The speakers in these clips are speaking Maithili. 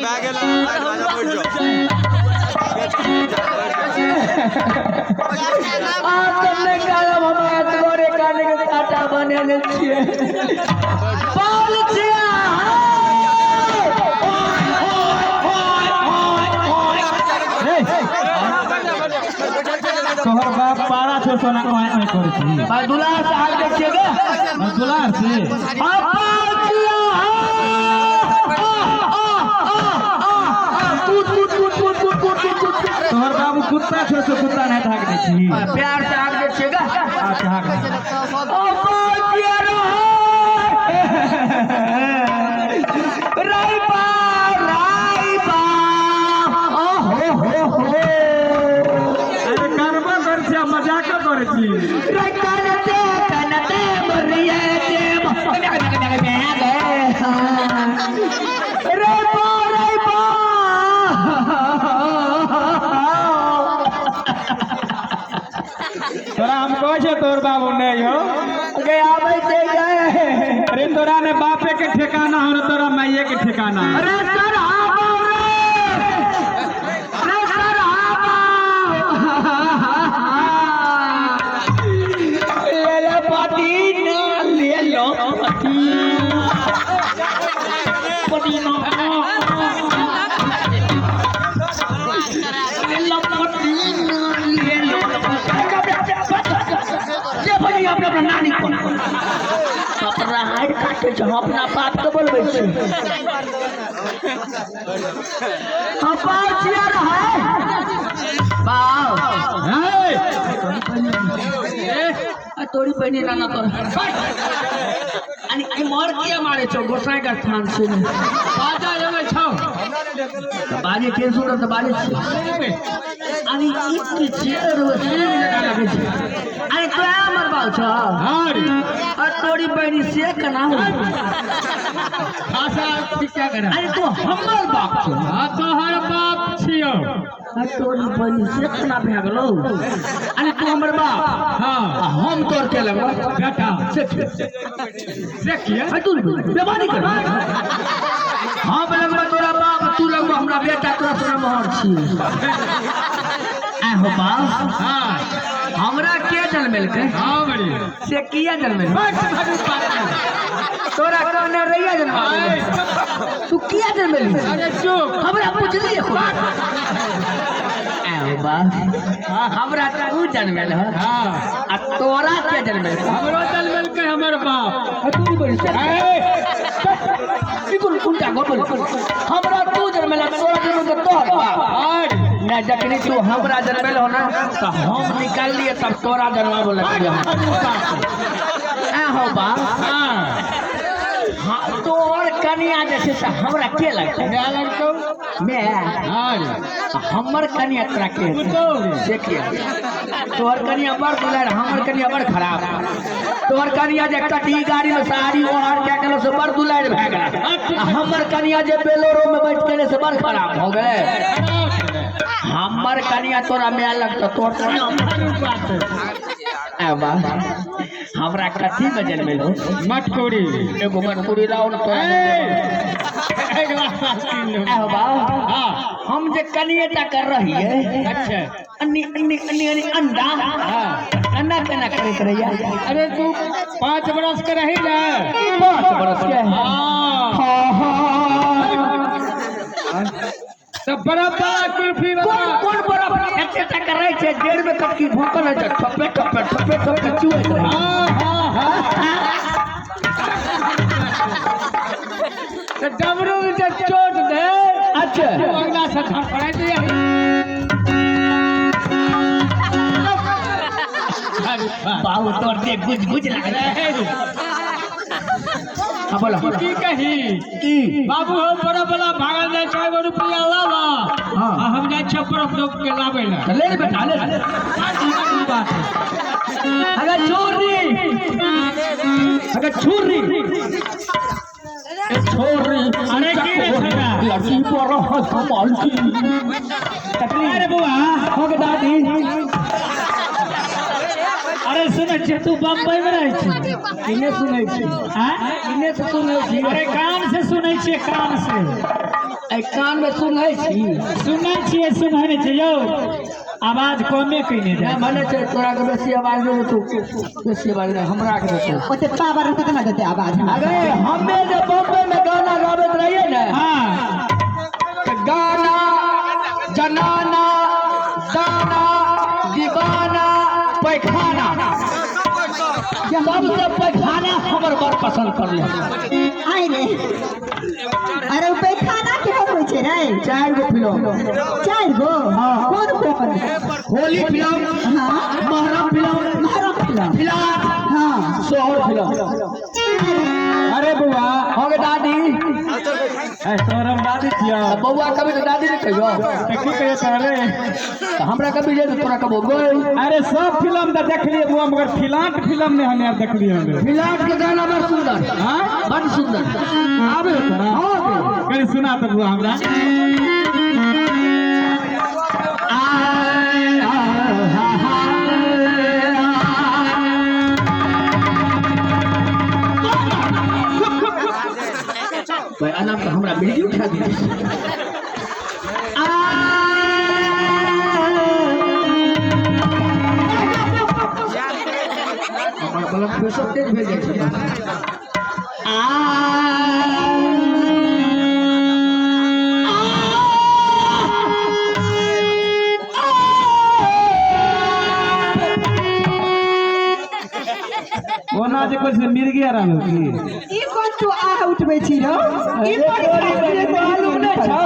भए गेल साइड भए जा बैठ जाओ। आब तऽ नहि करब, हम एतबरे काने के काटा बनेने छियै। बाल छियै। तोहर बाप पारा छौ सोना ओए ओए करै छी। भाई दुलार से हाथ दै छियै गे। दुलार से। आ बाल छियै। टूट टूट टूट टूट टूट टूट टूट टूट। तोहर बाबू कुत्ता छौ से कुत्ता नहि थाक दै छी। प्यार से हाथ दै छियै गे। अच्छा हाक दे। ओ बाल छियै रे बा राई बा ओ हो हो हो। अरे करबो करै छी आ मजाको करै छी। रे कनते कनते मरिए देव रे बा रे बा। तोरा हम कहै छियौ तोहर बाबू नहि हो। गे आबै छै गे। अरे तोरा ने बापे के ठिकाना हो ने तोरा माइये के ठिकाना हो। अरे सर आबो रे, रे सर आबो। ले ले पदीना, ले लो पदीना, ले लो पदीना, ले लो। जे बनी अपना अपना नानी पर कपड़ा हाइट काटे छै, हम अपना बाप के बोलबै छी। हम बाप छियै रहै बाप। हे! आ तोरी पहिने नाना तोर अनि आई मर किया मारे छौ? गोसाई का स्थान छै ने। बाजा एबै छौ। तऽ बाजे के सुनत तऽ बाजे छै। अनि ई की छियै रो सुनै जकाँ लगै छै। अरे तो हमर बाल छौ। हाँ रे। आ तोरी बहिनी से केना हो? भाषा ठीक करा। अरे तो हमर बाप छौ। हाँ तोहर बाप छियौ। आ तोरी बहिनी से केना भए गेलौ? अरे तू हमर बाप हाँ। आ हम तोर के लगबो? बेटा। से से किया? है तू बेमानी कर। हम लगबो तोरा बाप, तू लगबो हमरा बेटा, तोरा तोरा मोहर छी। आय हो बाप। हाँ। हमरा के जन्मेलकै? हाँ बड़ी। से किया जन्मेलकै? बस भरू पाता। तोरा कहने रहिया जन्मा तू किया जन्मेलही? अरे चुप। हमरा पुछली? आय हो बाप, हमरा तू जन्मेल ह। हाँ। आ तोरा के जन्मेल? हमरो जन्मेलकै हमर बाप। तू बड़ी से बिल्कुल उल्टा गप। हमरा तू जन्मेल, तोरा जन्मेल तोहर बाप। आर नहीं, जखनी तू हमरा जन्मेल हो ना तो हम निकाल लिए तब तोरा जन्माबो लगलिए हम। आ हो बाप। हाँ। हाँ, तोहर कनिया जे छै से हमरा के लगतै? क्या लगतौ? मैं। हाँ रे। हमर कनिया तोरा के हेतै? पुतोहु। से किया? तोहर कनिया बड़ दुलार, हमर कनिया बड़ खराब। तोहर कनिया जे कटी गाड़ी में साड़ी ओढ़ के गेलो से बड़ दुलार भए गेल, आ हमर कनिया जे बेलोरो में बैठ गेले से बड़ खराब हो गेलै। हमर कनिया तोरा माय लगतौ, तोहर कनिया? आ बा, हमरा कथी में जन्मेलो? मटकुरी। एगो मटकुरी लाओ ने तोरा। अगला साल कीन लेबै। आ बा। हाँ। हम जे कनिए टा कर रहिए अच्छा। अन्नी अन्नी अन्नी अन्नी अंडा हाँ। केना केना करैत रहिया? अरे तू 5 बरस के रही ना। 5 बरस के? हाँ। हाँ। तो बर्फ वाला कुल्फी कोन वाला। कोन बरफ? एते टा कर रहे छै, डेढ़ में कटकी भोंकल है, ठप्पे ठप्पे ठप्पे ठप्पे चुएत रहे। हाँ हाँ हाँ, तो डमरू जे चोट दे अच्छा। तू अगला से धड़फड़ाइत रही। अरे वाह। बाबू तोर दे गुज गुज लागल। हाँ बोलो। की कही? की? बाबू हो बरफ वाला भागल जाइ छै, एगो रुपया लाबा। हाँ। आ हम जाइ छियै बरफ लोक के लाबै लए। ले ले बेटा ले। बात है। अगर छोरी, अगर छुरी, ए छोरी। अरे की रे छोरा? लड़की पर कमाल की। अरे बौआ। हो गे दादी। अरे सुनै छियै तू बम्बई में रहै छी? किने सुनै छी? आँय? किने से सुनै छी? अरे कान से सुनै छियै, कान से। एहि कान में सुनै छी? सुनै छियै, सुनै नहि छियै यौ, आवाज कमे कयने नहि जाइ। भने छै, तोरा के बेसी आवाज नहि देतौ, बेसी आवाज नहि हमरा के देतौ। ओते पावर रहतै तऽ ने देतै आवाज हमरा। अरे हमे जे बम्बे में गाना गाबैत रहियै ने, हाँ। तऽ गाना जनाना दाना दीवाना पैखाना, सबसे पैखाना हमर बड़ पसंद पड़लै। आइ रे, अरे ओ पैखाना केहन होइ छै रे? 4 गो फिल्म। 4 गो? हाँ। कोन कोन? होली फिल्म, हाँ। मोहर्रम फिल्म, मोहर्रम फिल्म, फिलाट, हाँ, सोहर फिल्म। अरे बउआ। हो गे दादी। ए, तोहर हम दादी छियौ। तऽ बौआ कभी तऽ दादी नहि कहियो। तऽ की कहियो तोरा रे? तऽ हमरा कभी जे तोरा कबो गई। अरे सब फिल्म तऽ देखलियै बउआ, मगर फिलाट फिल्म नहि हमे आर देखलियै हमे। फिलाट के गाना बड़ सुंदर। हाँ? बड़ सुंदर। आबे तोरा? हाँ गे। कनि सुना तऽ बउआ हमरा। भाई अनाम तऽ हमरा बिजली उठा दिया। हमर ब्लड प्रेशर तेज भेल जाइ छै। ओना जे कुछ मिर्गी आर आबै की? ई कोन तू आह उठबै छी रौ? ई कोन मालूम नहि छौ?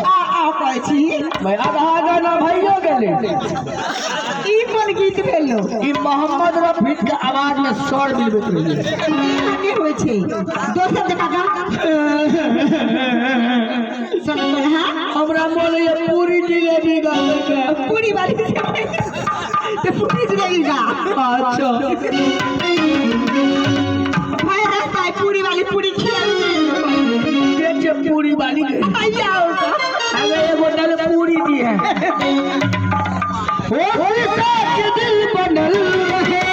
आ आ कहै छी? भाई आधा गाना भइयो गेलै। ई कोन गीत भेलो? ई मोहम्मद रफी के आवाज में स्वर मिलबैत रहियै। ई नहि होइ छै, दोसर जकाँ गा। सुन हाँ। हमरा मोन होइए पूरी जिलेबी गाबै के। पूरी वाली तऽ पूरी जिलेबी गा। अच्छा। भाई रहता है पूरी वाली, पूरी खिलाबी। के छै पूरी वाली के? आइया आओ। अरे एगो नल पूरी दी है। ओ सीता के दिल बनल रहे।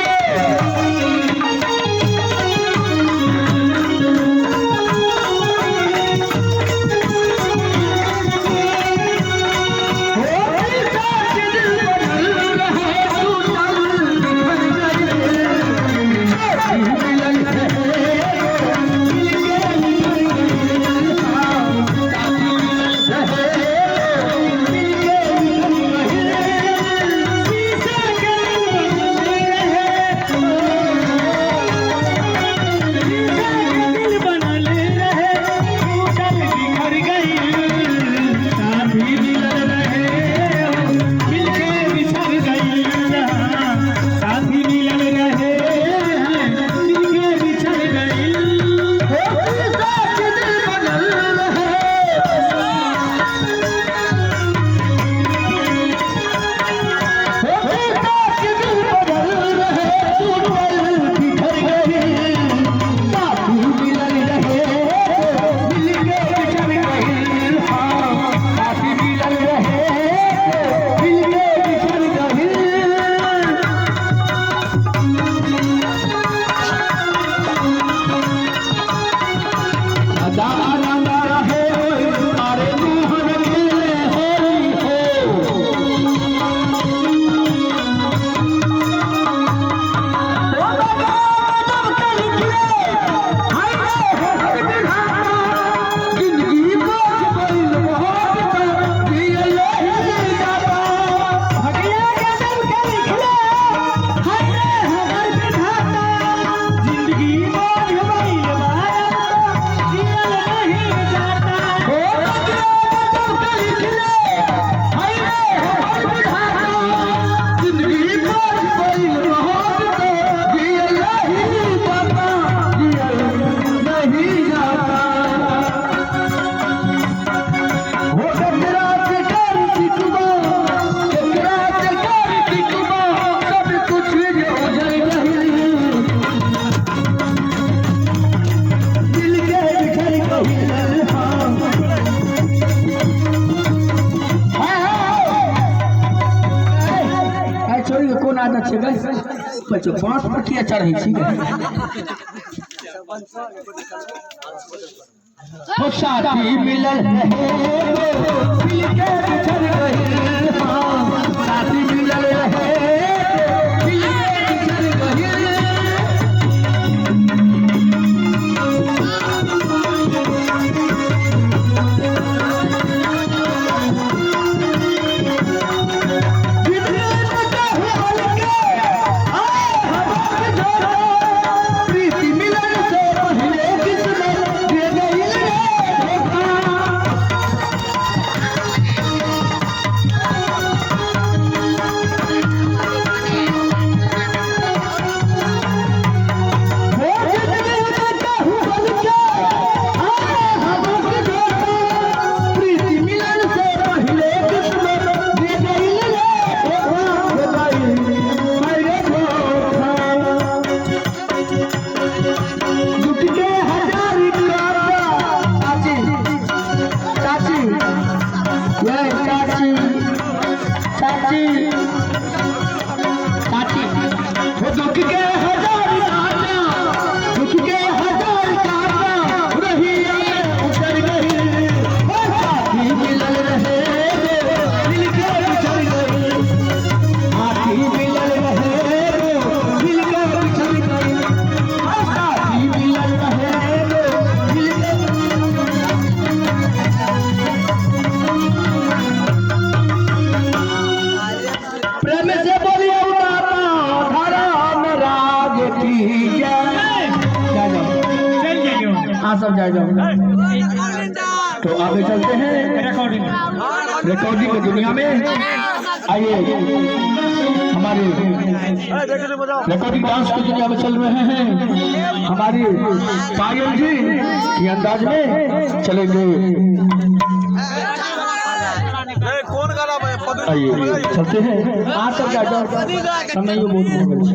ओ सीता के दिल बनल रहे, टूटल बिखर गइल। मिलल रहे, मिल के मिल रहे, मिल के मिल रहे। सीता के दिल बनल रहे, सीता के दिल बनल रहे, टूटल बिखर गइल। साथी मिलल रहे, मिलके बिछड़ गइल। साथी मिलल रहे, मिलके बिछड़ गइल। ओ सीता के दिल बनल रहे। ओ सीता के दिल बनल रहे, टूटल बिखर गइल। साथी मिलल रहे, मिल के बिछड़ गइल। हाँ, साथी मिलल रहे, मिल के बिछड़ गइल। दाना रहे अरे मोहन मिले होरी हो। जिंदगी बोझ गइल बहुत जियल नहीं जाता। भगिया गजब के लिखले हाय रे हमर विधाता। जिंदगी बोझ गइल बारम जियल नहीं जाता। ओ भगिया गजब के लिखले हाय रे हमर विधाता। जिंदगी बोझ गइल बहुत जियल नहीं जाता, जियल नहीं जाता। हो केकरा से कर सिकबा, केकरा से कर सिकबा, सब कुछ जे उजड़ गइल। दिल के बिखर गइल। हाँ। आइ छोड़ी के कोन आदत छै गै? बच्चो बाँस पर किया चढ़ै छी गै? हो साथी मिलल रहे मिल के बिछड़ गइल, हाँ साथी मिलल रहे मिल के बिछड़ गइल। प्रीति मिलन से पहले किस्मत दे गइल रे धोखा। हो जिंदगी में कहूँ बन के आए हमक धोखा। प्रीति मिलन से पहले किस्मत दे गइल रे धोखा, दे गइल मेरे धोखा। जुट के हजार काटा। चाची चाची ये चाची चाची चाची वो दुख के हजार काटा, दुख के हजार काटा रही में उतर गई। ओ साथी मिलल रहे मिल के बिछड़ गई, साथी मिलल रहे मिल के बिछड़ गई, साथी मिलल रहे मिल के। प्रेम से बोलिए उदाता धर्म राज की जय। जा जाओ, चल जाइयो। हाँ सब जा जाओ। तो आगे चलते हैं रिकॉर्डिंग रिकॉर्डिंग की दुनिया में। आइए हमारे रिकॉर्डिंग डांस की दुनिया में चल रहे हैं हमारी पायल जी के अंदाज में चलेंगे। कौन गाना भाई? आइए चलते हैं। आज सब जा जाओ, समय बहुत हो गया।